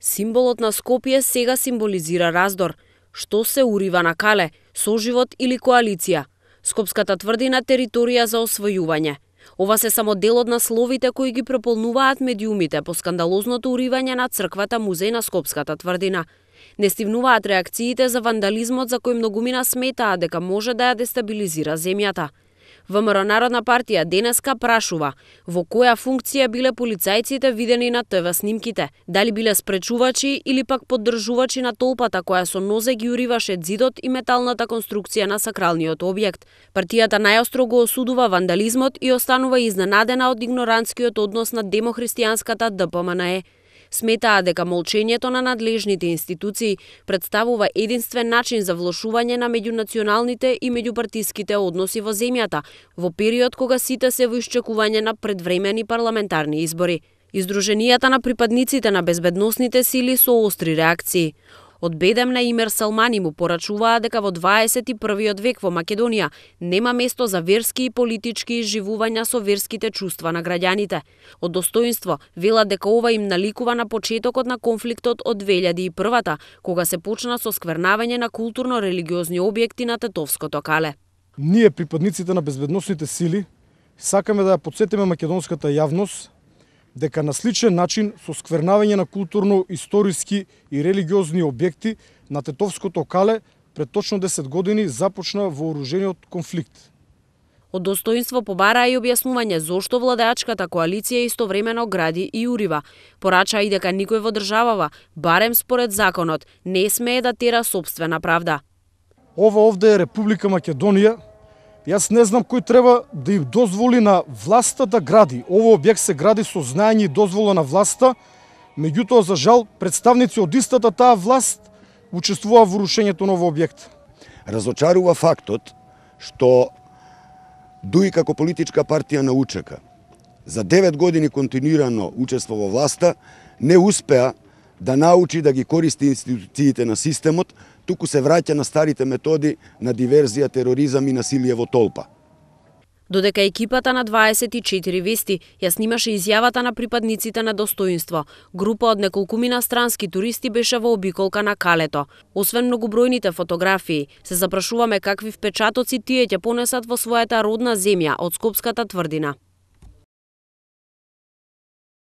Символот на Скопје сега символизира раздор. Што се урива на кале, соживот или коалиција? Скопската тврдина територија за освојување. Ова се само дел од насловите кои ги прополнуваат медиумите по скандалозното уривање на црквата музеј на Скопската тврдина. Не стивнуваат реакциите за вандализмот за кој многумина сметаат дека може да ја дестабилизира земјата. ВМРО Народна партија денеска прашува во која функција биле полицајците видени на ТВ снимките, дали биле спречувачи или пак поддржувачи на толпата која со нозе ги уриваше ѕидот и металната конструкција на сакралниот објект. Партијата најостро го осудува вандализмот и останува изненадена од игнорантскиот однос на демохристијанската ДПМНЕ. Сметаа дека молчењето на надлежните институции представува единствен начин за влошување на меѓунационалните и меѓупартиските односи во земјата, во период кога сите се во исчекување на предвремени парламентарни избори. Издруженијата на припадниците на безбедносните сили со остри реакции. Од Бедем на Имер Салмани му порачуваа дека во 21. век во Македонија нема место за верски и политички изживувања со верските чувства на граѓаните. Од Достоинство велат дека ова им наликува на почетокот на конфликтот од 2001-та, кога се почна со сквернавање на културно-религиозни објекти на Тетовското кале. Ние, припадниците на безбедносните сили, сакаме да ја потсетиме македонската јавност дека на сличен начин со сквернавање на културно-историски и религиозни објекти на Тетовското кале пред точно 10 години започна вооружениот конфликт. Од Достоинство побараа и објаснување зошто владеачката коалиција истовремено гради и урива. Порача и дека никој во државава, барем според законот, не смее да тера сопствена правда. Ова овде е Република Македонија. Јас не знам кој треба да им дозволи на власта да гради. Овој објект се гради со знаење и дозвола на власта, меѓутоа за жал представници од истата таа власт учествуваа во рушењето на овој објект. Разочарува фактот што ДУИ како политичка партија на УЧК за 9 години континуирано учество во власта не успеа да научи да ги користи институциите на системот, туку се враќа на старите методи на диверзија, тероризам и насилие во толпа. Додека екипата на 24 вести ја снимаше изјавата на припадниците на Достоинство, група од неколкумина странски туристи беше во обиколка на калето. Освен многобројните фотографии, се запрашуваме какви впечатоци тие ќе понесат во својата родна земја од Скопската тврдина.